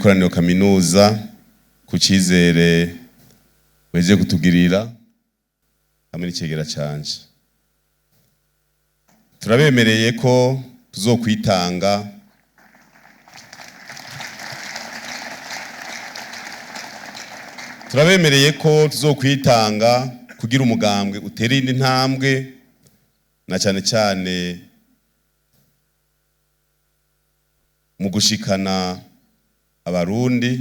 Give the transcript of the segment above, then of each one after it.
w'ikoraniro kaminuza ku cizere weje kutugirira hamwe n'icegera canje. Turabemereye ko tuzokwitanga turabemereye ko tuzokwitanga kugira umugambwe utere indi ntambwe, na cyane cyane mu gushikana Abarundi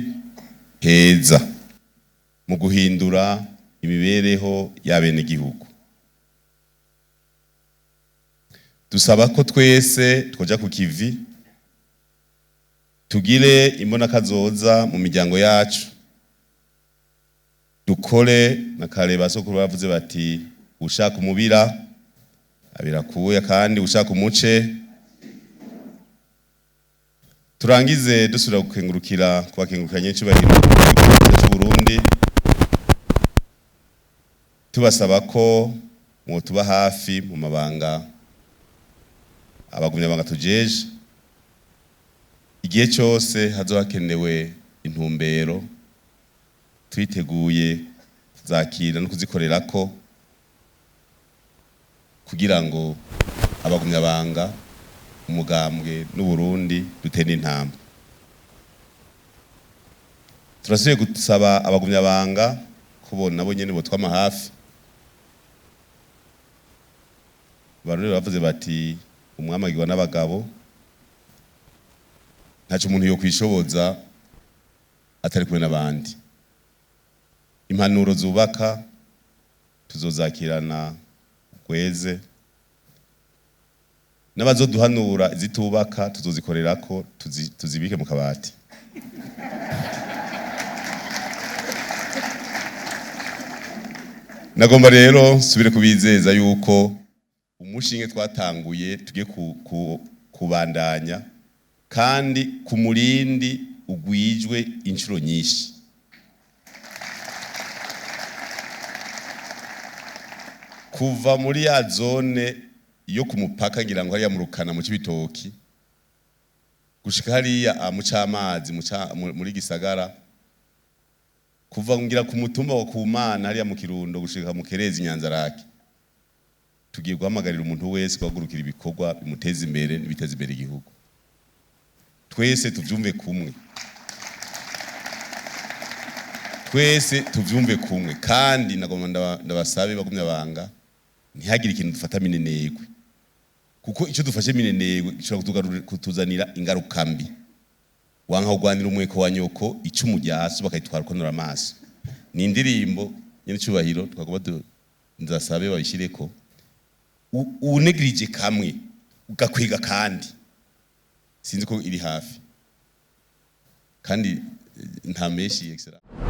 heza, mu guhindura imibereho y'abenegihugu. Dusaba ko twese twoja ku kivi, tugire imbonakazoza mu miryango yacu, dukore na kare basokuru bavuze bati ushaka umubira abirakuya, kandi ushaka umuce. Turangize dusubira gukengurukira kubakengurukira nyinshi cy'u Burundi, tubasaba ko mwotuba hafi mu mabanga abagumyabanga tujeje. Igihe cyose hazoba hakenewe intumbero, twiteguye kuzakira no kuzikorerako kugira ngo abagumyabanga, umugambwe n'Uburundi dutere intambwe. Turasubiye gusaba abagumyabanga ko nabo nyene botwama hafi. Abarundi bavuze bati umwami agirwa n'abagabo, ntaco umuntu yokwishoboza atari kumwe n'abandi. Impanuro zubaka tuzozakirana gweze, n'abazoduhanura izitubaka tuzozikorerako, tuzibike mu kabati. Nagomba rero nsubire kubizeza yuko umushinge twatanguye tugiye kubandanya, kandi ku murindi ugwijwe inshuro nyinshi. Kuva muri ya zone yo ku mupaka, ngira ngo hariya mu Rukana mu Cibitoki, gushika hariya mu Camazi, muri Gisagara, kuva ngira ku mutumba wa Kumana hariya mu Kirundo gushika mu Kerezi Nyanzarake, tugiye guhamagarira umuntu wese guhagurukira ibikorwa bimuteza imbere n'ibiteza imbere igihugu. Twese tuvyumve kumwe, twese tuvyumve kumwe. Kandi nagomba ndabasabe bagumyabanga, ntihagire ikintu dufata minenegwe, kuko ico dufashe minenegwe gishobora kutuzanira ingaruka mbi. Wanka kugwanira umweko wa nyoko, icumu rya so bakayitwara ukonora amaso. Ni indirimbo nyene icubahiro twagomba nzasabe babishireko. Unegrije kamwe ugakwiga, kandi sinzi ko iri hafi, kandi nta menshi excellent.